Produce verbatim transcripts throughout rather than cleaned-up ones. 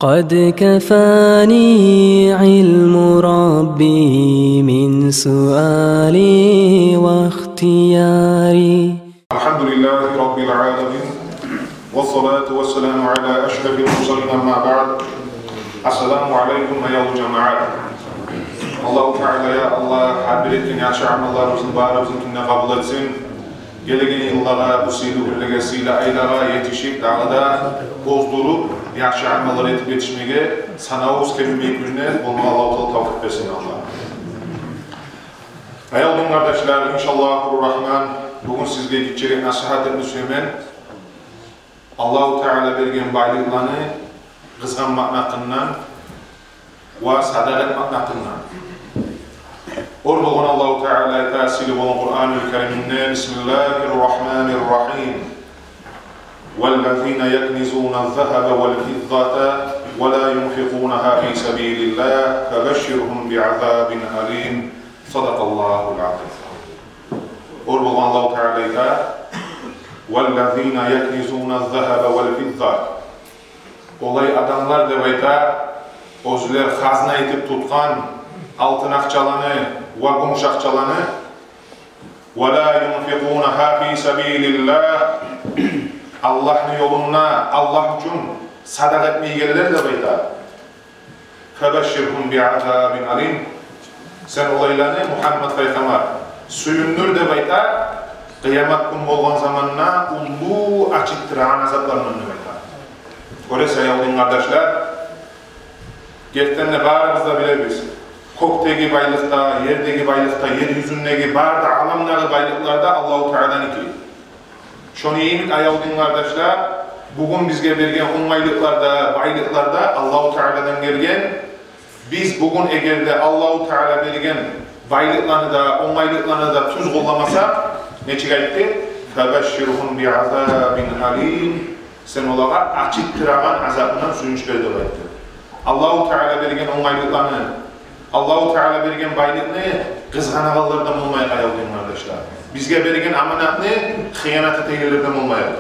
قد كفاني علم ربي من سؤالي واختياري. الحمد لله رب العالمين، والصلاة والسلام على أشرف المرسلين، أما بعد. السلام عليكم أيها الجماعة. Аллагьу Таала, я Аллагь, гьар бир этген яхшы амалларыбызны барыбызны да къабул этсин. Гелеген йыллагъа, бу сыйлы гюнлеге, сыйлы айлагъа етишип, дагъы да оьздюрюп, яхшы амаллар этип етишмеге, санавубуз кемимей гюнлер болмагъа Аллагьу Таала тавфикъ берсин, я Аллагь. Аявлу дин къардашлар, иншаллагьу рахман, бугюн сизге гиччирек насигьат этме сюемен. Аллагьу Таала берген байлыкъланы къызгъанмакъны гьакъындан ва садагъа этмекни гьакъындан. Оьр болгъан Аллагьу Таала айта сыйлы болгъан Къуранул Кариминде: بسم الله الرحمن الرحيم. والذين يكنزون الذهب والفضة ولا ينفقونها في سبيل الله فبشرهم بعذاب أليم. صدق الله العظيم. Оьр болгъан Аллагьу Таала айта: والذين يكنزون الذهب والفضة. Олай адамлар, деп айта, оьзлер хазна этип тутгъан алтын акъчаланы ва гюмюш акъчаланы, ولا ينفقونها في سبيل الله, Аллагьны ёлунда, Аллагь учун садагъа этмейгенлер, деп айта. فبشرهم بعذاب أليم. Сен олайланы, Мугьаммат пайхаммар, сююндюр, деп айта, къыямат гюн болгъан заманда уллу ачытдырагъан азаплардан, деп айта. Гёресиз, аявлу дин къардашлар, гертиден де барыбыз да билебиз, кёкдеги байлыкъ да, ердеги байлыкъ да, ер юзюндеги бары да, аламдагъы байлыкълар да Аллагьу Тааланыки. Шону йимик, аявлу дин къардашлар, бугюн бизге берген онгайлыкълар да, байлыкълар да Аллагьу Тааладан гелген. Биз бугюн эгер де Аллагьу Таала берген байлыкъланы да, онгайлыкъланы да тюз къолламасакъ, нечик айтды? فبشرهم بعذاب أليم. Сен олагъа ачытдырагъан азапдан сююнч бер, деп айтды. Аллагьу Таала берген онгайлыкъланы, Аллагьу Таала берген байлыкъны къызгъанагъанлардан болмайыкъ, аявлу дин къардашлар. Бизге берген аманатны хыянат этегенлерден болмайыкъ.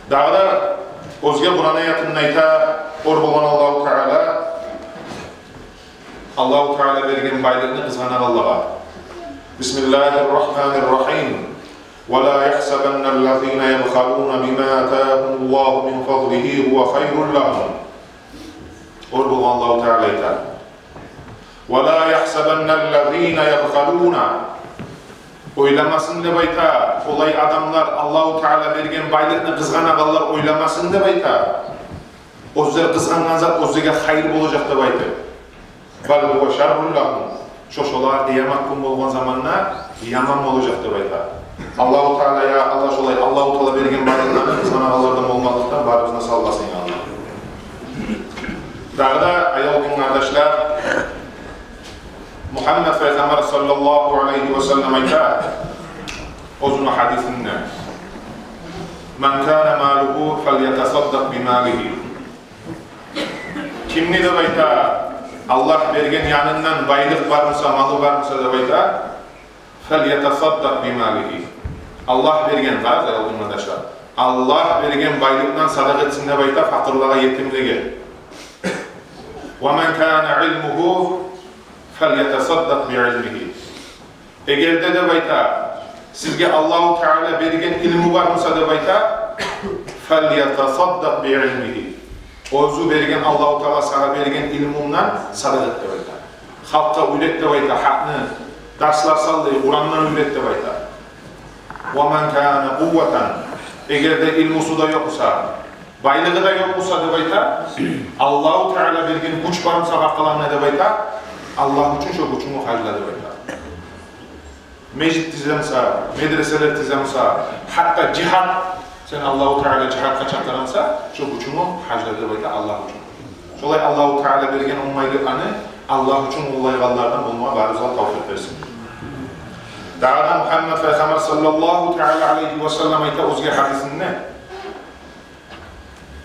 Дагъы да оьзге Къуран аятында айта оьр болгъан Аллагьу Таала, Аллагьу Таала берген байлыкъны къызгъанагъанлагъа. بسم الله الرحمن الرحيم. ولا يحسبن الذين يبخلون بما آتاهم الله من فضله هو خير لهم. Оьр болгъан Аллагьу Таала айта: ولا يحسبن الذين يبخلون. Ойламасын, деп айта, олай адамлар, Аллагьу Таала берген байлыкъны къызгъанагъанлар ойламасын, деп айта, оьзлер къызгъангъан зат оьзлеге хайыр болажакъ, деп айта. بل هو شر لهم. Шо шолагъа къыямат гюн болгъан заманда яман болажакъ, деп айта. Аллагьу Таала, я Аллагь, шолай Аллагьу Таала берген байлыкъланы къызгъанагъанлардан болмакълыкъдан барыбызны да сакъласын, я Аллагь. Дагъы да, аявлу дин къардашлар, Мугьаммат пайхаммар саллаллагьу алайгьи ва саллам айта оьзюню гьадисинде: من كان ماله فليتصدق بماله. Кимни, деп айта, Аллагь берген янындан байлыкъ бар буса, малы бар буса, деп айта, فليتصدق بماله. Аллагь берген, къарагъыз, аявлу дин къардашлар, Аллагь берген байлыкъдан садагъа этсин, деп айта, факъырлагъа, етимлеге. ومن كان علمه فليتصدق بعلمه. Эгер де, деп айта, сизге Аллагьу Таала берген илму бар буса, деп айта, فليتصدق بعلمه. Оьзю берген, Аллагьу Таала сагъа берген илмунгдан садагъа эт, деп айта. Халкъгъа уьйрет, деп айта, гьакъны, дарслар сал дей, Къурандан уьйрет, деп айта. ومن كان قوة. Эгер де илмусу да ёкъ буса, байлыгъы да ёкъ буса, деп айта, Аллагьу Таала берген гюч бар буса къаркъарангда, деп айта, Аллагь учун шо гючюнгню харжла, деп айта. Межит тизе буса, медреселер тизе буса, гьатта жигьат, сен Аллагьу Таала жигьатгъа чакъыра буса, шо гючюнгню харжла, деп айта, Аллагь учун. Шолай Аллагьу Таала берген онгайлыкъланы Аллагь учун къоллайгъанлардан болмагъа барыбызгъа тавфикъ берсин. Дагъы да Мугьаммат пайхаммар саллаллагьу таала алайгьи ва саллам айта оьзге гьадисинде: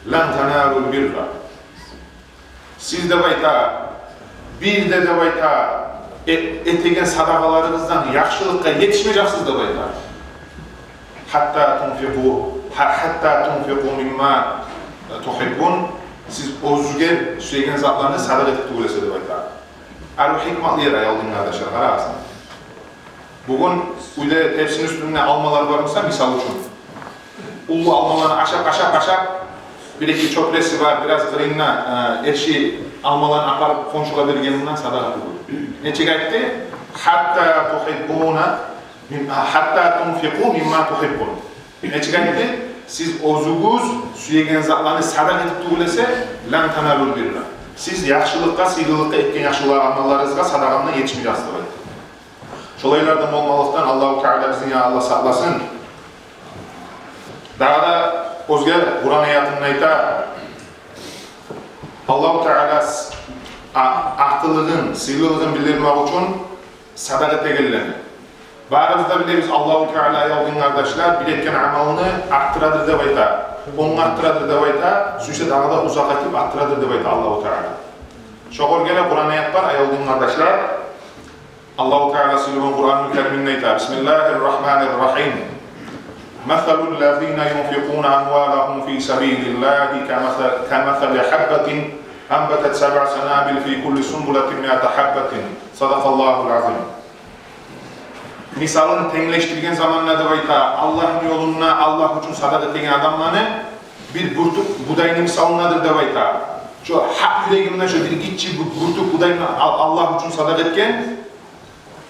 لن تنالوا البر. Сиз, деп айта, бир де, деп айта, э-, этеген садагъаларыгъыздан яхшылыкъгъа етишмежексиз, деп айта. حتى تنفقوا، حتى تنفقوا مما تحبون. Сиз оьзюгюз сюеген затланы садагъа этип тюгюл эсе деп айта. Гьар бир гьикматлы ер, аявлу дин къардашлар, къарагъыз. Бугюн уьйде тепсини уьстюнде алмалар бар буса, мисал учун, уллу алмаланы ашап, ашап, ашап, бир-эки чёплеси бар, бираз къырыйында, э, эрши алмаланы апарып хоншугъа берген, мундан садагъа тюгюл. Нечик айтды? «Гьатта тухиббуна мим-, гьатта тунфикъу мимма тухиббун». Нечик айтды? Сиз оьзюгюз сюеген затланы садагъа этип тюгюл эсе, «лан таналул бирра». Сиз яхшылыкъгъа, сыйлылыкъгъа, этген яхшылыкъ амалларыгъызгъа садагъа булан етишмежексиз деп айтды. Шолайлардан болмакълыкъдан Аллагьу Таала бизин, я Аллагь, сакъласын. Дагъы да оьзге Къуран аятында айта, Аллагьу Таала с-, а-, артыкълыгъын, сыйлылыгъын билдирмек учун садагъа этегенлени. Барыбыз да билебиз, Аллагьу Таала, аявлу дин къардашлар, бир этген амалны артдырадыр деп айта, онгарттырадыр деп айта, сюйсе дагъы да узакъ этип артдырадыр деп айта Аллагьу Таала. Шогъар геле Къуран аят бар, аявлу дин къардашлар. Аллагьу Таала сыйлы болгъан Къуранул Кариминде айта: «Бисмиллагьир рагьманир рагьим. Масалул лазина юнфикъуна амвалагьум фи сабилиллагьи камаса-, камасали гьаббатин анбатат сабъа санабила фи кулли сунбулатин миату гьаббатин». Садакъаллагьул азим. Мисалын тенглешдирген заманда деп айта, Аллагьны ёлунда, Аллагь учун садагъа этеген адамланы бир бюртюк будайны мисалындадыр деп айта. Шо гьакъ юрегинден шо бир гиччи бу-, бюртюк будайны Ал-, Аллагь учун садагъа этген,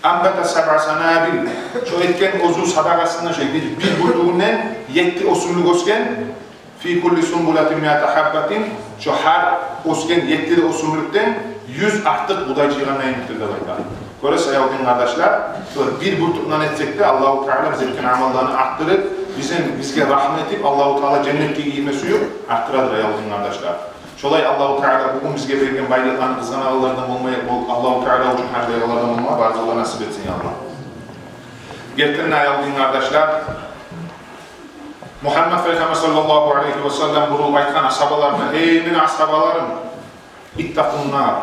«Анбата сабъа санабил». Шо этген оьзю садагъасындан шо бир, бир бюртюгюнден етти оьсюмлюк оьсген. «Фи кулли сунбулатин миату гьаббатин». Шо гьар оьсген етти де оьсюмлюкден юз артыкъ будай жыйгъандай йимикдир деп айта. Гёресиз, аявлу дин къардашлар, шолай бир бюртюкден этсек де, Аллагьу Таала биз этген амалланы артдырып, бизин, бизге рагьму этип, Аллагьу Таала женнетге гийме сююп, артдырадыр, аявлу дин къардашлар. Шолай Аллагьу Таала бугюн бизге берген байлыкъланы къызгъанагъанлардан болмай, бол-, Аллагьу Таала учун харжлайгъанлардан болма барыбызгъа насип этсин, я Аллагь. Гертиден де, аявлу дин къардашлар, Мугьаммат Пайхаммар саллаллагьу алайгьи ва саллам буруп айтгъан асгьабаларына: «Гьей мени асгьабаларым, иттакъун нар,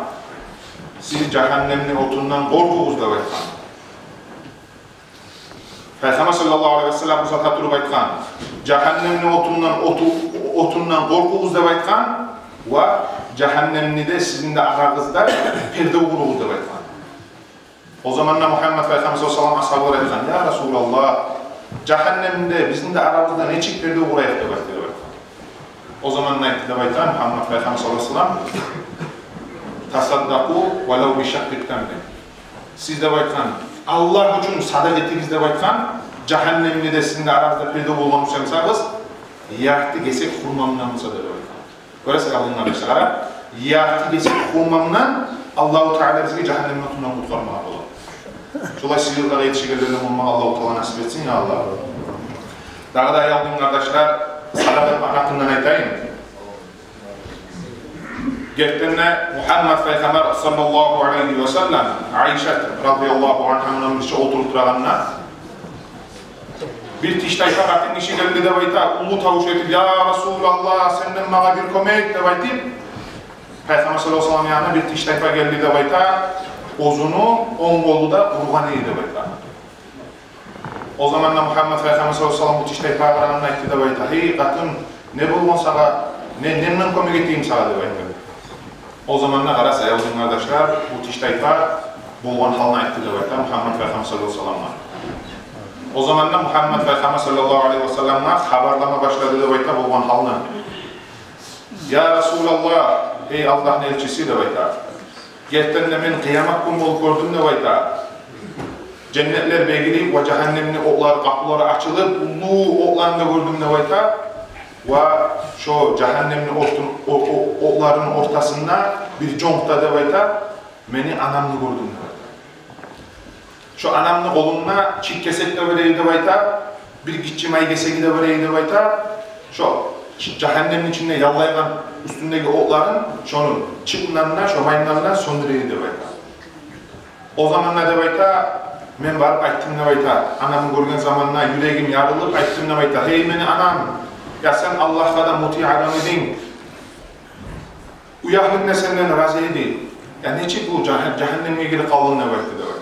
сиз жагьаннемни отундан къоркъугъуз», — деп айтгъан. Пайхаммар саллаллагьу алайгьи ва саллам узата туруп айтгъан: «Жагьаннемни отундан, оту-, отундан къоркъугъуз», — деп айтгъан, «ва жагьаннемни де сизин де арагъызда перде къуругъуз», — деп айтгъан. О заманда Мугьаммат Пайхаммар саллаллагьу алайгьи ва саллам асгьабалар айтгъан: «Я Расулаллагь, жагьаннемни де, бизин де арабызда нечик перде къурайыкъ?» — деп айтгъан. О заманда айтды деп айта Мугьаммат Пайхаммар саллаллагьу алайгьи ва саллам: «Тасаддакъу валав би шакъкъи тамрин». Сиз, деп айтгъан, Аллагь учун садагъа этигиз, деп айтгъан, жагьаннемни де сизин де арагъызда перде болгъан буса, ярты гесек хурмамдан буса да, деп айтгъан. Гёресиз, къардашлар, ярты гесек хурмамдан Аллагьу Таала бизин жагьаннемни отундан къутгъармагъа бола. Шолай сыйлыкълагъа етишегенлерден болмагъа Аллагьу Таала насип этсин, я Аллагь. Дагъы да, аявлу дин къардашлар, садагъа этмекни гьакъындан айтайым. Гертиден де, Мугьаммат Пайхаммар саллаллагьу алайгьи ва саллам, Айшат радияллагьу ангьа булан бирче олтуруп турагъанда, бир тиштайпа къатын гиши гелди деп айта, уллу тавуш этип: «Я Расулаллагь, сенден магъа бир кёмек», — деп айтып, Пайхаммар саллаллагьу алайгьи ва саллам янына бир тиштайпа гелди деп айта, оьзюню онг къолу да къуругъан эди деп айта. О заманда Мугьаммат Пайхаммар саллаллагьу алайгьи ва саллам бу тиштайпагъа къарагъанда айтды деп айта: «Гьей къатын, не болгъан сагъа, не, немен кёмек этейим сагъа?» — деп айтды. О заманда, къарасагъыз, аявлу дин къардашлар, бу тиштайпа болгъан гьалны айтды деп айта Мугьаммат Пайхаммар саллаллагьу алайгьи ва салламгъа. О заманда Мугьаммат Пайхаммар саллаллагьу алайгьи ва салламгъа хабарлама башлады деп айта болгъан гьалны. «Я Расулаллагь, гьей Аллагьны элчиси, — деп айта, — гертиден де мен къыямат гюн болуп гёрдюм, — деп айта, — женнетлер бегилип ва жагьаннемни отлар, къапулары ачылып, уллу отланы да гёрдюм, — деп айта, — ва шо жагьаннемни ортун-, о-, о-, отларыны ортасында бир жонкъда, — деп айта, — мени анамны гёрдюм», — деп айта. Шо анамны къолунда чирт гесек де бар эди деп айта, бир гиччи май гесеги де бар эди деп айта. Шо жагьаннемни ичинде яллайгъан уьстюндеги отларын, шону чиртинден де, шо майындан да сёндюре эди деп айта. О заманда, деп айта, мен барып айтдым деп айта, анамны гёрген заманда юрегим ярылып айтдым деп айта: «Гьей мени анам, я сен Аллагьгъа да мутиъ адам эдинг, уьягьлюнг де сенден рази эди. Я нечик бу жагь-, жагьаннемге гирип къалдынг?» — деп айтды деп айта.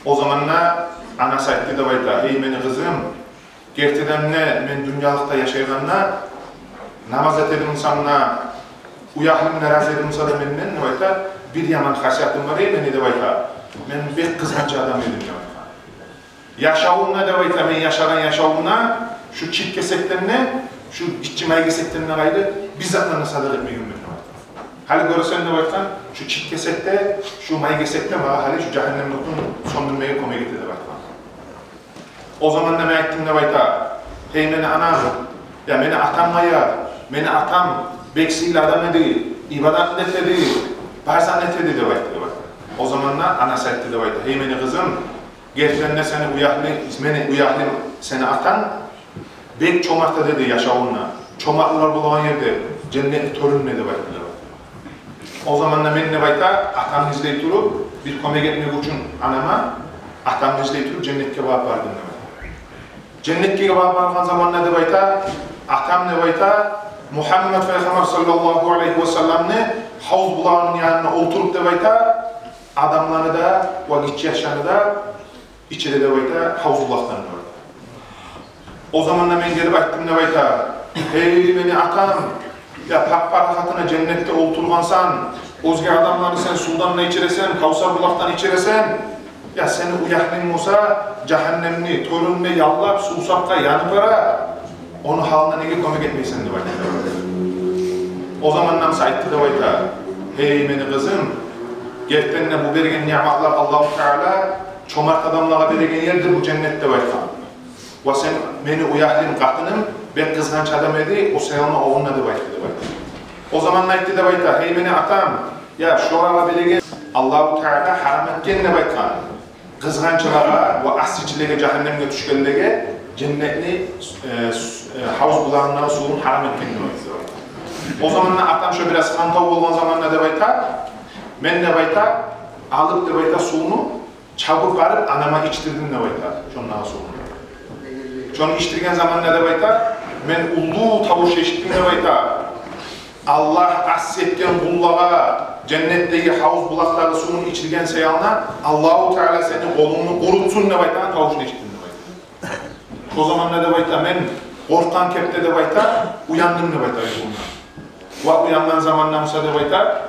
О заманда анасы айтды деп айта: «Гьей мени къызым, гертиден де мен дюньялыкъда яшайгъанда намаз этедим сагъа, Уьягьлюм нарази эди буса да менден, деп айта, бир яман хасиятым бар эди мени, деп айта. Мен бек къызгъанч адам эдим, деп айта. Яшавумда, деп айта, мен яшагъан яшавумда шу чит кесекден де, шу гиччи май кесекден де къайры бир затны да садагъа этмегенмен, деп айта. Гьали гёресен, деп айта, шу чит кесек де, шу май кесек де магъа гьали шу жагьаннемни отун сёндюрмеге кёмек эте, деп айта. О заманда мен айтдым, деп айта, гьей мени анам, я мени атам къайда, мени атам бек сыйлы адам эди, ибадат эте эди, бар зат эте эди, деп айтды, деп айта. О заманда анасы айтды, деп айта, гьей мени къызым, гертиден де сени уьягьлюнг, мени уьягьлюм, сени атанг бек чомарт эди яшавунда. Чомартлар болагъан ерде, женнетни тёрюнде, деп айтды, деп айта. О заманда мен, деп айта, атамны излей туруп, бир кёмек этмек учун анама, атамны излей туруп женнетге багъып бардым, деп айта. Женнетге багъып баргъан заманда, деп айта, атам, деп айта, Мугьаммат пайхаммар саллаллагьу алайгьи васалламны гьавуз булагъыны янына олтуруп, деп айта, адамланы да ва гиччи яшланы да ичире, деп айта, гьавуз булакъдан, деп айта. О заманда мен гелип айтдым, деп айта, гьей мени атам, я пак парахатына женнетде олтургъансан, оьзге адамланы сен сувдан да ичиресен, Кавсар булакъдан ичиресен, я сени уьягьлюнг буса жагьаннемни тёрюнде яллап, сувсапгъа янып бара, ону гьалына неге кёмек этмейсен, деп айтды. О заманда буса айтды, деп айта, гьей мени къызым, гертиден де бу берген ниъматлар Аллагьу Таала чомарт адамлагъа береген ердир бу женнет, деп айтгъан. Ва сен, мени уьягьлюм, къатыным бек къызгъанч адам эди, о саялы огъунда, деп айтды, деп айта. О заманда айтды, деп айта, гьей мени атам, я шолагъа береген, Аллагьу Таала гьарам этген, деп айтгъан, къызгъанчлагъа ва асичилеге, жагьаннемге тюшгенлеге женнетни, э, с-, э, гьавуз булагъындагъы сувун гьарам этген, деп айтды, деп айта. О заманда атам шо бираз хантав болгъан заманда, деп айта, мен, деп айта, алып, деп айта, сувну чабып барып анама ичдирдим, деп айта, шондагъы сувну. Шону ичдирген заманда, деп айта, мен уллу тавуш эшитдим, деп айта. Аллагь аси этген къуллагъа женнетдеги гьавуз булакъдагъы сувун ичирген саялы Аллагьу Таала сени къолунгну къурутсун, деп айтагъан тавушну эшитдим, деп айта. Шо заманда, деп айта, мен къоркъгъан кепде, деп айта, уяндым, деп айта, уькюмден. Ва уянгъан заманда буса, деп айта,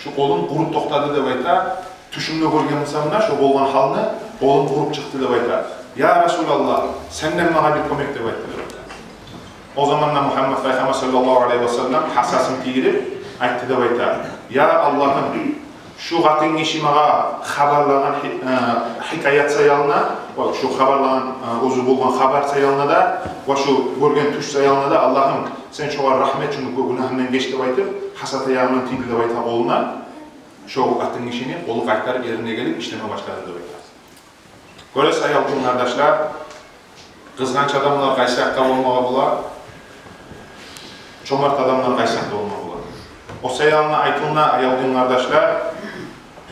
шо къолум къуруп токътады, деп айта. Тюшюмде гёрген бусам да шо болгъан гьалны, къолум къуруп чыкъды, деп айта. Я Расулаллагь, сенден магъа бир кёмек, деп айтды, деп айта. О заманда Мугьаммат пайхаммар саллаллагьу алайгьи васаллам гьасасын тийдирип айтды, деп айта: «Я Аллагьым, шу къатын гиши магъа хабарлагъан гьи-, э, гьикаят саялы, ва шу хабарлагъан, э, оьзю болгъан хабар саялы да, ва шу гёрген тюш саялы да, Аллагьым, сен шогъар рагьмет, шуну гю-, гюнагьындан геч», — деп айтып, гьасат аягъындан тийди, деп айта, къолуна. Шо къатын гишини къолу къайтарып ерине гелип ишлеме башлады, деп айта. Гёресиз, аявлу дин къардашлар, къызгъанч адамлар къайсы якъда болмагъа бола, чомарт адамлар къайсы якъда болмагъа бола. О саялы айтылына, аявлу дин къардашлар,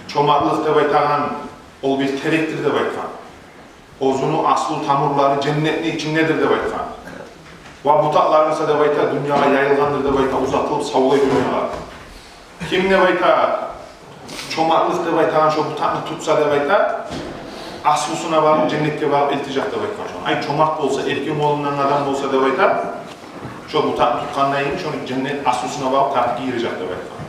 чомартлыкъ деп айтагъан ол бир терекдир деп айтгъан. Оьзюню аслу тамурлары женнетни ичиндедир деп айтгъан. Ва бутакълары буса деп айта, дюньягъа яйылгъандыр деп айта, узатылып савлай дюньягъа. Ким деп айта, чомартлыкъ деп айтагъан шо бутакъны тутса деп айта, аслусуна барып, женнетге барып элтежек деп айтгъан шону. Ай, чомарт болса, эркин къолундан адам болса деп айта, шо бутакъны тутгъандан сонг шону женнет аслусуна барып тартып гийирежек деп айтгъан.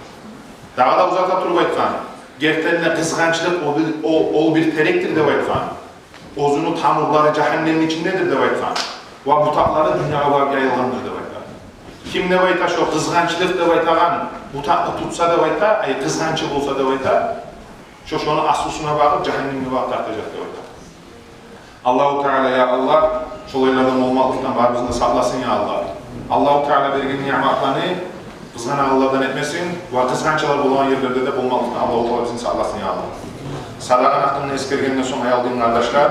Дагъы да узата туруп айтгъан, гертиден де къызгъанчлыкъ ол бир, ол, ол бир терекдир деп айтгъан. Оьзюню тамурлары жагьаннемни ичиндедир деп айтгъан. Ва бутакълары дюньягъа барып яйылгъандыр деп айтгъан. Ким деп айта, шо къызгъанчлыкъ деп айтагъан бутакъны тутса деп айта, ай, къызгъанчы болса деп айта, шо шону аслусуна багъып, жагьаннемге багъып тартажакъ деп айта. Аллагьу Таала, я Аллагь, шолайлардан болмакълыкъдан барыбызны да сакъласын, я Аллагь. Аллагьу Таала берген ниъматланы къызгъанагъанлардан этмесин ва къызгъанчылар болгъан ерлерде де болмакълыкъдан Аллагьу Таала бизин сакъласын, я Аллагь. Садагъаны гьакъында эсгергенден сонг, аявлу дин къардашлар,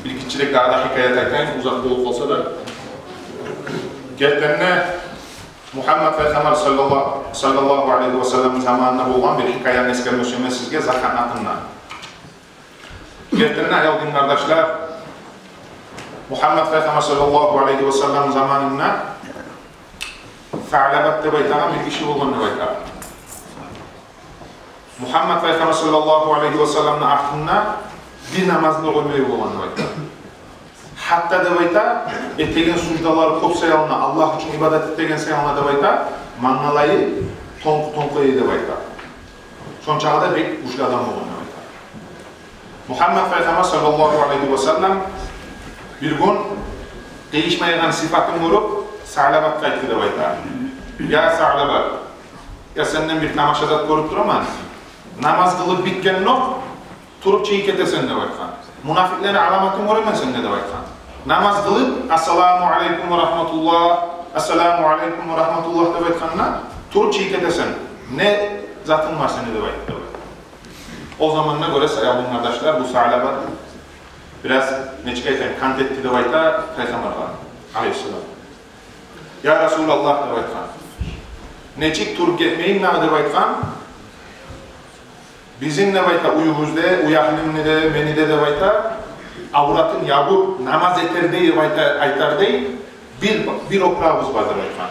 бир гиччирек дагъы да гьикаят айтайым, узакъ болуп къалса да. Гертиден де, Мугьаммат пайхаммар саллаллагьу, саллаллагьу алайгьи ва саллам заманында болгъан бир гьикаяны эсгерме сюемен сизге закатны гьакъында. Гертиден де, аявлу дин къардашлар, Мугьаммат пайхаммар саллаллагьу алайгьи ва саллам заманында Саълабат деп айтагъан бир гиши болгъан деп айта. Мугьаммат пайхаммар саллаллагьу алайгьи ва салламны артында бир намазны да къоймай болгъан деп айта. Гьатта деп айта, этеген суждалары кёп саялы, Аллагь учун ибадат этеген саялы деп айта, мангалайы тонкъ, тонкъ эди деп айта. Шончакъы да бек гючлю адам болгъан деп айта. Мугьаммат пайхаммар саллаллагьу алайгьи васаллам бир гюн къыйышмайгъан сыпатын гёрюп, Саълабатгъа айтды деп айта: «Я Саълабат, я сенден бир тамаша зат гёрюп тураман. Намаз къылып битгенокъ, туруп чыгъып гетесен», — деп айтгъан. «Мунафикълени аламатын гёремен сенде», — деп айтгъан. «Намаз къылып, ассаламу алайкум ва рагьматуллагь, ассаламу алайкум ва рагьматуллагь деп айтгъанда, туруп чыгъып гетесен. Не затынг бар сени?» — деп айтды деп айта. О заманда гёресиз, аявлу къардашлар, бу Саълабат бираз, нечик айтайым, кант этди деп айта пайхаммаргъа алайгьиссалам. «Я Расулаллагь, — деп айтгъан, — нечик туруп гетмейим дагъы, — деп айтгъан, — бизин, — деп айта, — уьюбюзде, уьягьлюмню де, мени де, — деп айта, — авратын ябып, намаз этердей, — деп айта, — айтардай бир, бир опурагъыбыз бар, — деп айтгъан.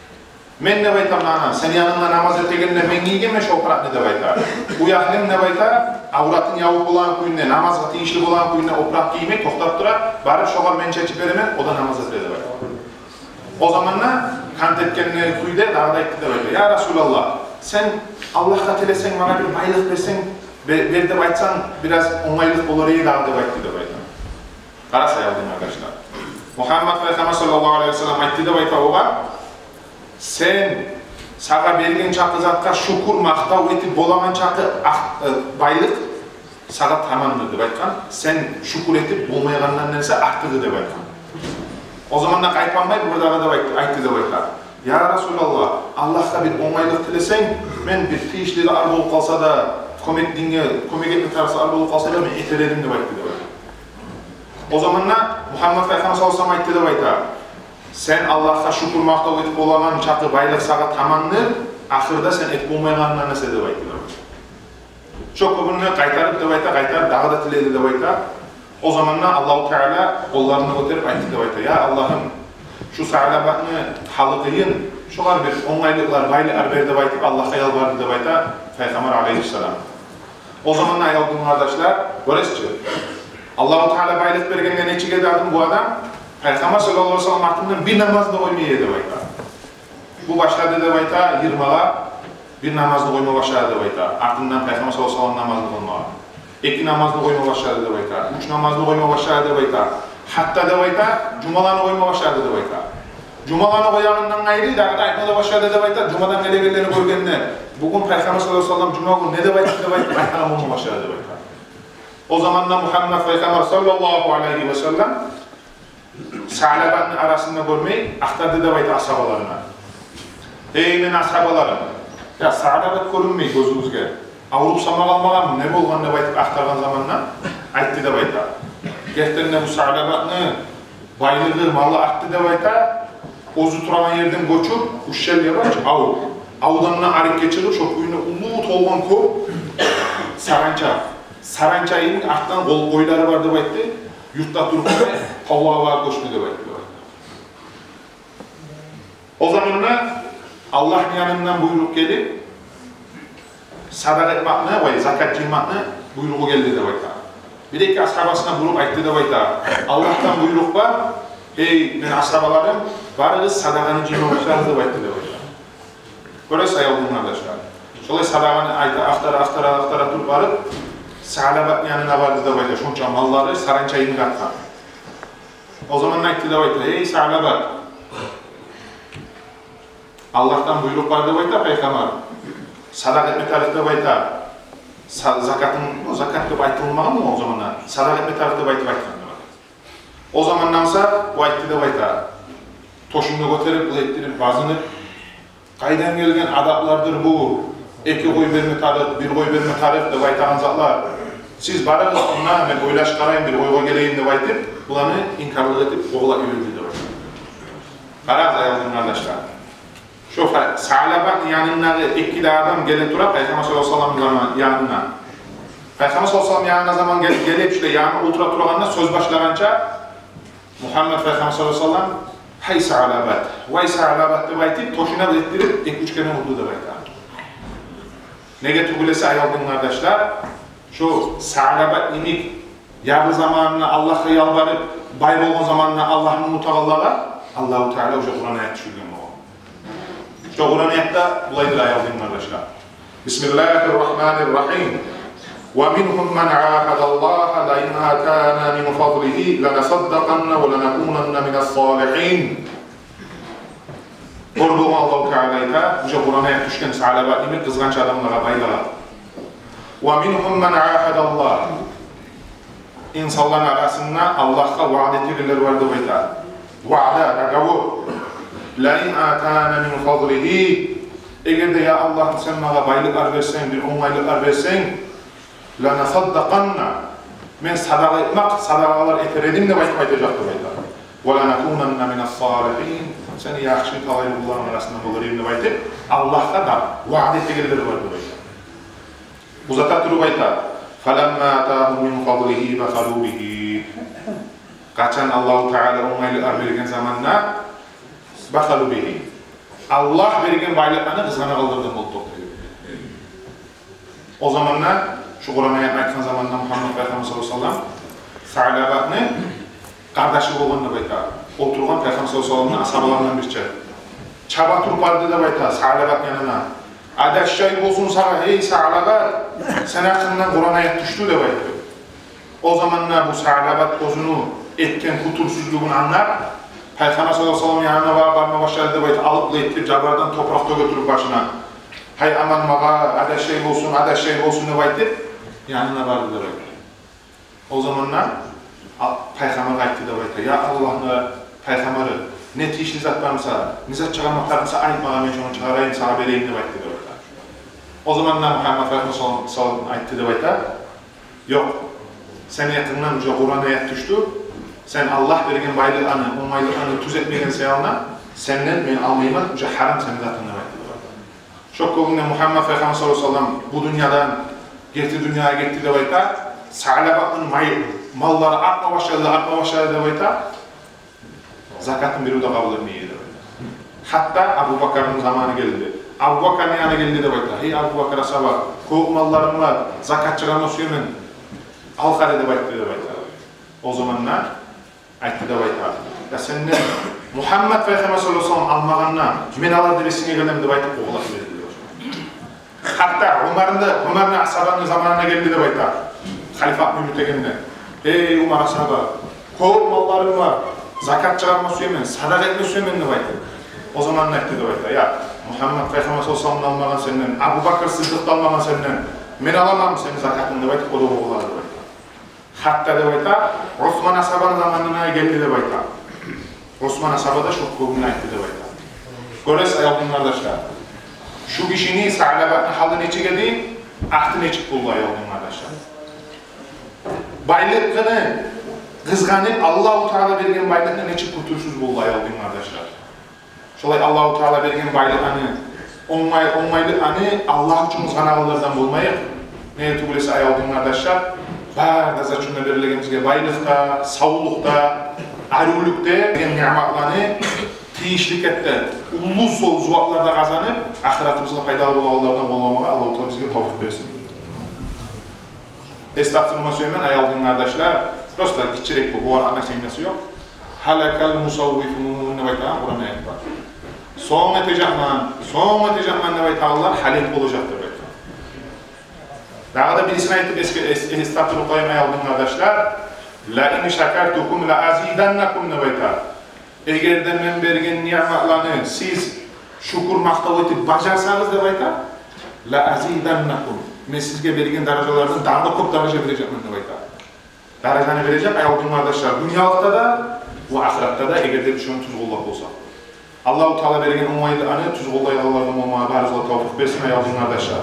— Мен, — деп айта, — муна, сени янынга намаз этегенде мен гийгенмен шо опуракъны, — деп айта. — Уьягьлюм, — деп айта, — авратын ябып болагъан кюйде, намазгъа тийишли болагъан кюйде опуракъ гиймей токътап тура, барып шогъар мен чечип беремен, о да намаз эте», — деп айта. О заманда кант этген кюйде дагъы да айтды деп айта: «Я Расулаллагь, сен Аллагьгъа тилесенг, магъа бир байлыкъ берсенг, бе-, бер деп айтсанг, бираз онгайлыкъ болар эди дагъы», — деп айтды деп айта. Къарасыз, аявлу къардашлар, Мугьаммат пайхаммар саллаллагьу алайгьи васаллам айтды деп айта огъар: «Сен, сагъа берген чакъы затгъа шюкюр, макътав этип болагъан чакъы акъ-, э, байлыкъ сагъа тамандыр, — деп айтгъан. — Сен шюкюр этип болмайгъандан эсе артыгъы», — деп айтгъан. О заманда къайтмай бир дагъы да айтды, айтды деп айта: «Я Расулаллагь, Аллагьгъа бир онгайлыкъ тилесенг, мен бир тийишли ар болуп къалса да, кёмек, динге кёмек этме тарыкъ ар болуп къалса да, мен этер эдим», — деп айтды деп айта. О заманда Мугьаммат пайхаммар саллаллагьу алайгьи васаллам айтды деп айта: «Сен Аллагьгъа шюкюр, макътав этип болагъан чакъы байлыкъ сагъа тамандыр, ахырда сен этип болмайгъанындан эсе», — деп айтды деп айта. Шо кюйде къайтарып деп айта, къайтарып дагъы да тиледи деп айта. О заманда Аллагьу Таала къолларын гётерип айтды деп айта: «Я Аллагьым, шу Саълабатны гьалы къыйын, шогъар бир онгайлыкълар, байлыкълар бер», — деп айтып, Аллагьгъа ялбарды деп айта пайхаммар алайгьиссалам. О заманда, аявлу къардашлар, гёресиз чи, Аллагьу Таала байлыкъ бергенде нечик эди адам, бу адам пайхаммар саллаллагьу алайгьи васаллам артындан бир намазны къоймай эди деп айта. Бу башлады деп айта йырмагъа, бир намазны къойма башлады деп айта. Артындан пайхаммар саллаллагьу алайгьи васаллам намазны къылмагъа. Эки намазны къойма башлады деп айта. Уьч намазны къойма башлады деп айта. Гьатта деп айта, жумаланы къойма башлады деп айта. Жумаланы къоягъандан къайры дагъы да айтма да башлады деп айта. Жумадан гелегенлени гёргенде, бугюн пайхаммар саллаллагьу алайгьи васаллам жума гюн не деп айтды деп айта, айтагъан болма башлады деп айта. О заманда Мугьаммат пайхаммар саллаллагьу алайгьи васаллам Саълабатны арасында гёрмей, ахтарды деп айта асгьабаларына: «Гьей, мени асгьабаларым, я Саълабат гёрюнмей гёзюгюзге, авруп сама къалмагъанмы, не болгъан?» — деп айтып ахтаргъан заманда айтды деп айта: «Гертиден де, бу Саълабатны байлыгъы, малы артды деп айта, оьзю турагъан ерден гёчюп, ущелье бар чы, ав, авдан да арекге чыгъып, шо кюйде уллу толгъан кёп саранча, саранча йимик артдан къол, къойлары бар деп айтды, юртда туруп, тавлагъа барып гёчдю деп айтды». О заманда Аллагьны янындан буйрукъ гелип, садагъа этмекни, вай, закат жыймакъны буйругъу гелди деп айта. Бир-эки асгьабасына буруп айтды деп айта: «Аллагьдан буйрукъ бар, гьей, мени асгьабаларым, барыгъыз садагъаны жыйма башлагъыз», — деп айтды деп айта. Гёресиз, аявлу къардашлар. Шолай садагъаны айта, ахтара, ахтара, ахтара туруп барып, Саълабатны янына барды деп айта, шонча маллары саранча йимик артгъан. О заманда айтды деп айта: «Гьей, Саълабат, Аллагьдан буйрукъ бар деп айта пайхаммар, садагъа этме тарыкъ деп айта, са-, закатын, ну, закат деп айтылмагъан о заманда, садагъа этме тарыкъ деп айтып айтгъан». О замандан сонг о айтды деп айта, тёшюн де гётерип, булай этдирип, базынып: «Къайдан гелген адаплардыр бу? Эки къой берме тарыкъ, бир къой берме тарыкъ деп айтагъан затлар. Сиз барыгъыз, онда мен ойлашып къарайым, бир ойгъа гелейим», — деп айтып, буланы инкарлыкъ этип, къувалап йиберди деп айта. Къарагъыз, аявлу къардашлар. Шо Са-, Саълабатны янындагъы эки де адам геле тура пайхаммар саллаллагьу алайгьи васалламны заман-, янына. Пайхаммар саллаллагьу алайгьи васаллам янына заман гел-, гелип, шулай янына олтура турагъанда, сёз башлагъанча, Мугьаммат пайхаммар саллаллагьу алайгьи васаллам: «Гьей, Саълабат, вай, Саълабат», — деп айтып, тёшюне этдирип, эки-уьч керен урду деп айта. Неге тюгюл эсе, аявлу къардашлар, шо Саълабат йимик ярлы заманында Аллагьгъа ялбарып, бай болгъан заманында Аллагьны унутагъанлагъа Аллагьу Таала уже Къуран аят тюшюрген болгъан. Шо Къуран аятда булай дей, аявлу дин къардашлар. Бисмиллагьи ррагьмани ррагьим. Ва мингьум ман агьадаллагьа ла ин атана мин фадлигьи ланасаддакъанна ва ланакунанна минас салигьин. Гёрдюгюзмю, Аллагьу Таала айта, уже Къуран аят тюшген, сагьабалар йимик къызгъанч адамлагъа, байлыкъгъа. Ва мингьум ман агьадаллагь. Инсанланы арасында Аллагьгъа ваъда этегенлер бар деп айта. Ваъда, договор. Ла ин атана мин фадлигьи. Эгер де, я Аллагь, сен магъа байлыкълар берсенг, бир онгайлыкълар берсенг, ланасаддакъанна, мен садагъа этмек, садагъалар этер эдим деп айтып айтажакъ деп айта. Ва ланакунанна минас салигьин, сени яхшы талайлы къулларынгны арасында болар эдим деп айтып, Аллагьгъа да ваъда этегенлер бар деп айта. Узата туруп айта: фаламма атагьум мин фадлигьи бахалу бигьи. Къачан Аллагьу Таала онгайлыкълар берген заманда, бахалу бигьи, Аллагь берген байлыкъланы къызгъана къалдыргъан болуп токътай. О заманда, шу Къуран аятны айтгъан заманда Мугьаммат пайхаммар саллаллагьу алайгьи ва саллам Саълабатны къардашы болгъан деп айта. Олтургъан пайхаммар саллаллагьу алайгьи ва салламны асгьабаларындан бирче. Чаба туруп барды деп айта Саълабатны янына. Адашшай болсун сагъа, гьей Саълабат, сени гьакъынгдан Къуран аят тюшдю деп айтды. О заманда бу Саълабат оьзюню этген кютюрсюзлюгюн англап, пайхаммар саллаллагьу алайгьи ва салламны янына бар-, барма башлады деп айта, алып ла этип, жабардан топуракъ да гётюрюп башына. Гьай аман магъа, адашшай болсун, адашшай болсун деп айтып, янына барды деп айта. О заманда а-, пайхаммаргъа айтды деп айта: я Аллагьны пайхаммары, не тийишли зат бар буса, не зат чыгъармакъ бар буса, айт магъа, мен шону чыгъарайым, сагъа берейим деп айтды деп айта. О заманда Мугьаммат пайхаммар саллаллагьу алайгьи ва саллам айтды деп айта: ёкъ, сени гьакъынгдан уже Къуран аят тюшдю. Сен Аллагь берген байлыкъланы, онгайлыкъланы тюзетмеген саялы, сенден мен алмайман, уже гьарам сени затынг деп айтды деп айта. Шо гюнде Мугьаммат пайхаммар саллаллагьу алайгьи ва саллам бу дюньядан, герти дюньягъа гетди деп айта. Саълабатны май-, маллары артма башлады, артма башлады деп айта. Закатын берив де къабул этмей эди деп айта. Гьатта Абубакарны заманы гелди. Абубакарны янына гелди деп айта. Гьей Абубакар асгьаба, кёп малларынг бар, закат чыгъарма сюемен, ал къара деп айтды деп айта. О заманда айтды деп айта: я сенден Мугьаммат пайхаммар саллаллагьу алайгьи ва саллам алмагъанда, мен алар деп эсинге гелеми деп айтып къувалап берди деп айта. Гьатта Умарны, Умарны асгьабаны заманына гелди деп айта. Халифатлыкъны юрютегенде: гьей Умар асгьаба, кёп малларынг бар, закат чыгъарма сюемен, садагъа этме сюемен деп айтды. О заманда айтды деп айта: я Мугьаммат пайхаммар саллаллагьу алайгьи ва саллам алмагъан сенден, Абубакар Сыддыкъ да алмагъан сенден, мен аламан сени закатынгны деп айтып, о да къувалады деп айта. Гьатта деп айта, Осман асгьабаны заманына гелди деп айта. Осман асгьаба да шо гюн айтды деп айта. Гёресиз, аявлу дин къардашлар, шу гишини, Саълабатны гьалы нечик эди, арты нечик болду, аявлу дин къардашлар. Байлыкъны къызгъанып, Аллагьу Таала берген байлыкъны нечик кютюрсюз болду, аявлу дин къардашлар. Шолай Аллагьу Таала берген байлыкъланы, онгай-, онгайлыкъланы Аллагь учун къызгъанагъанлардан болмайыкъ. Неге тюгюл эсе, аявлу дин къардашлар, бары да зат учун да берилеген бизге байлыкъ да, савлукъ да, арувлукъ да, берген ниъматланы тийишли кепде, уллу зу-, зувапларда къазанып, ахыратыбызгъа пайдалы болагъанлардан болмагъа Аллагьу Таала бизге тавфикъ берсин. Эс тапдырма сюемен, аявлу дин къардашлар, просто гиччирек бу, бу арада значениеси ёкъ. «Гьалакал мусаввифун» деп айтагъан Къуран аят бар. «Сонг этежекмен, сонг этежекмен» деп айтагъанлар гьалек болажакъ деп айта. Дагъы да бирисин айтып эсге-, эс-, эс тапдырып къояйым, аявлу дин къардашлар. «Ла ин шакартум ла азиданнакум» деп айта. Эгер де мен берген ниъматланы сиз шюкюр, макътав этип бажарсагъыз деп айта, «ла азиданнакум», мен сизге берген даражалардан дагъы да кёп даража бережекмен деп айта. Даражаны бережек, аявлу дин къардашлар, дюньялыкъда да ва ахыратда да, эгер де биз шону тюз къоллап болсакъ. Аллагьу Таала берген онгайлыкъланы тюз къоллайгъанлардан болмагъа барыбызгъа тавфикъ берсин, аявлу дин къардашлар.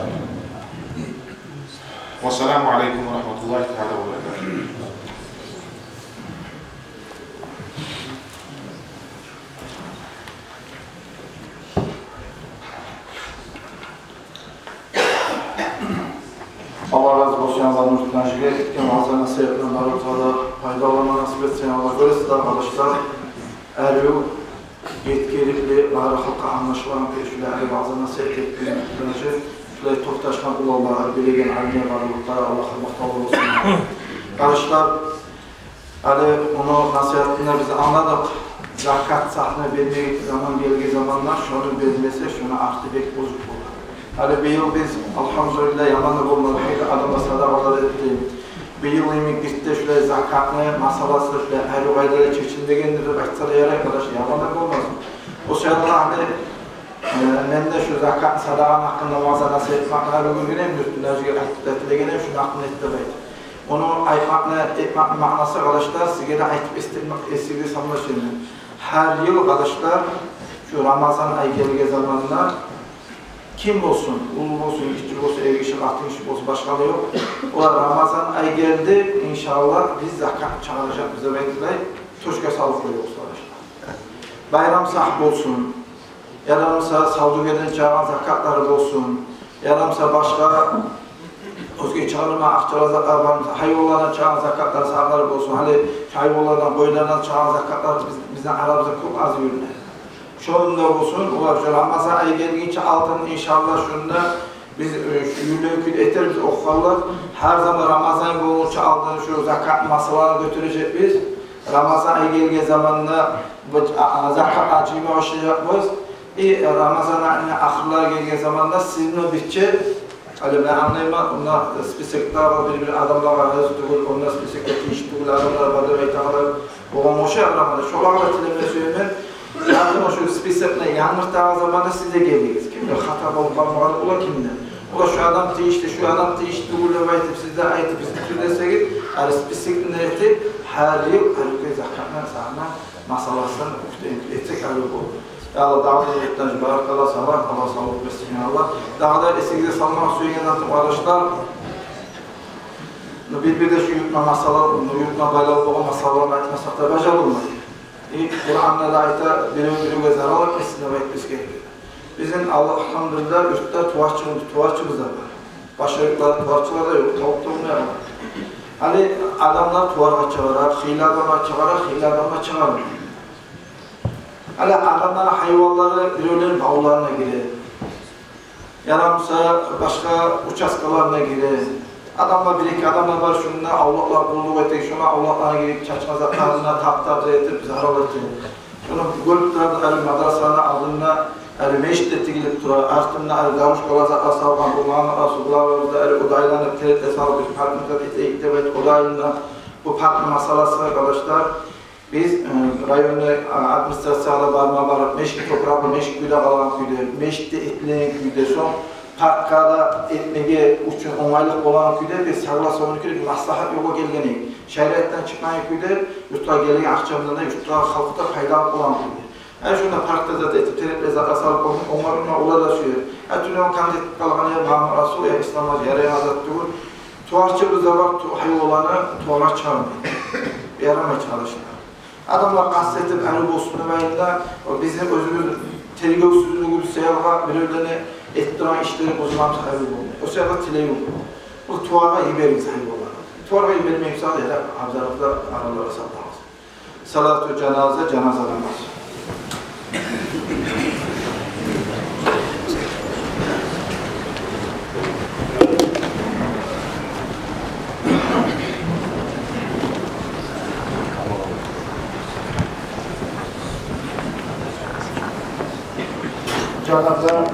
Вассаламу алейкум ва рагьматуллагьи таала ва баракатугь. Аллагь рази болсун, Аллагь Нуртдин гьажиге этген ваъза-насигьатындан барыбызгъа да пайдаланма насип этсин, Аллагь. Гёресиз дагъы, къардашлар, арив, еткерикли, бары халкъгъа англашылагъан кюйде шулай арив ваъза-насигьат этген гьажи, шулай токъташгъан уланлагъа, билеген алимлеге барлыкъгъа Аллагьгъа макътавлар болсун. Къардашлар, гьали ону насигьатын да биз англадыкъ. Закат сагьны бермеге заман гелген заманда, шону бермесе, шону арты бек бузукъ бола. Гьали быйыл биз, алгьамдулиллагь, яман да болмады, гьар адамлар садагъалар этди. Быйыл йимик бизде шулай закатны масъаласы шулай гьар къайда да чечилмегендир деп айтса да ярай, къардашлар, яман да болмас. О саялы гьали, э, мен де шу закатны, садагъаны гьакъында ваъза-насигьат этмекни гьали гюн гелгенмен, юртдагъылар да айтып да тилегенмен, шуну гьакъында эт деп айтып. Ону айтмакъны, этмекни маънасы, къардашлар, сизге де айтып эсгермек, эсигизге салмакъ учун. Гьар йыл, къардашлар, шу Рамазан ай гелген заманда ким болсун, уллу болсун, гиччи болсун, эргиши, къатынгиши болсун, башгъа да ёкъ. Олар Рамазан ай гелди, иншааллагь, биз закат чыгъаражакъбыз деп айтып, точка салып къоюгъуз, къардашлар. Байрам сагь болсун, яда буса савдюгерден чыгъагъан закатлары болсун, яда буса башгъа оьзге чыгъарма акъчалар, закатлар бар, гьайванлардан чыгъагъан закатлар, сагьлар болсун, гьали шу гьайванлардан, къойлардан чыгъагъан закатлар биз, бизин арабызда кёп аз юрюне. Шонда болсун, олар шу Рамазан ай гелгинче алдын, иншааллагь, шунда биз, э, шу юллени кюйде этербиз, охугъанлар. Гьар заман Рамазан болгъунча алдын шу закат масъаланы гётережекбиз. Рамазан ай гелген заманда бу, а, а, закат жыйма башлажакъбыз. И Рамазан айны ахырлары гелген заманда сизин о бирче, гьали мен англайман, онда списокда бир-бир адамлар рази тюгюл, онда списокда тийишли тюгюл адамлар бар деп айтагъанлар. Огъар ошай, къарагъанда, шолагъа да тилеме сюемен. Язма шу списокну янгыртагъан заманда сиз де гелигиз. Кимде хата болуп къалмагъан бола, кимде. Олар шу адам тийишли, шу адам тийишли тюгюл деп айтып, сиз де айтып, бизин тюрлесегиз, гьали списокну этип, гьар йыл, гьар йыл закатны, сагьны масъаласын уьстюн этсек, гьали болур. Я Аллагь, дагъы да юртдан баракалла, сама, Аллагь савлукъ берсин, я Аллагь. Дагъы да эсигизге салмакъ сюеген затым, къардашлар, ну, бир-бирде шу юртгъа масъала, ну, юртгъа байлавлу болгъан масъалаланы айтмасакъ да бажарылмай. И Къуранда да айта, бирев-биревге зарал этмесин деп айтып бизге. Бизин, Аллагь, алгьамдулиллагь, юртда туварчы, туварчыбыз да бар. Башгъа юртларда туварчылар да ёкъ, тавукъ да болмай къала. Гьали адамлар туваргъа чыгъара, хыйлы адамлар чыгъара, хыйлы адамлар чыгъармай. Гьали адамланы гьайванлары биревлени бавларына гире. Яда буса башгъа участкаларына гире. Адамлар, бир-эки адамлар бар, шунда авлакълар къуллукъ эте, шону авлакъларына гирип, чачгъан затларына таптар да этип, зарал эте. Шону гёрюп турабыз, гьали мадрасаны алдында гьали межит де тигилип тура, артында гьали дорожкалар, затлар салгъан, бу Магьаммат Расул, булар да гьали о да айланып, терек де салып, биз паркны да этейик деп айтып, о да айланып. Бу паркны масъаласы, къардашлар, биз, э, районну, а, администрациягъа да барма барып, межит топуракъ, межит кюйде къалагъан кюйде, межит де этилеген кюйде, сонг паркгъа да этмеге учун онгайлыкъ болагъан кюйде бир согласованный кюйде бир маслагьат ёлгъа гелген эдик. Шариатдан чыкъмайгъан кюйде, юртгъа гелеген акъчабыздан да, юртгъа, халкъгъа да пайда болагъан кюйде. Гьали шунда паркда зат этип, тереклер, затлар салып къойгъан, онлар, онлар, олар да сюе. Гьали тюнегюн конфет къалгъан, я Магьаммат Расул, я Ислам гьажи, ярай, азат тюгюл. Туварчыбыз да бар, ту-, гьайванланы туваргъа чыгъармай. Ярамай чыгъарышына. Адамлар къаст этип, арив болсун деп айтып да, о бизин оьзюбюз тергевсюзлюгюбюз саялы биревлени этип турагъан ишлери бузулмаса, арив болмай. О саялы тилегим: бу туваргъа йиберигиз гьайванланы. Туваргъа йибермей буса, яда абзарда, араларда сакълагъыз. Салату жаназа, жаназа намаз. Жаназа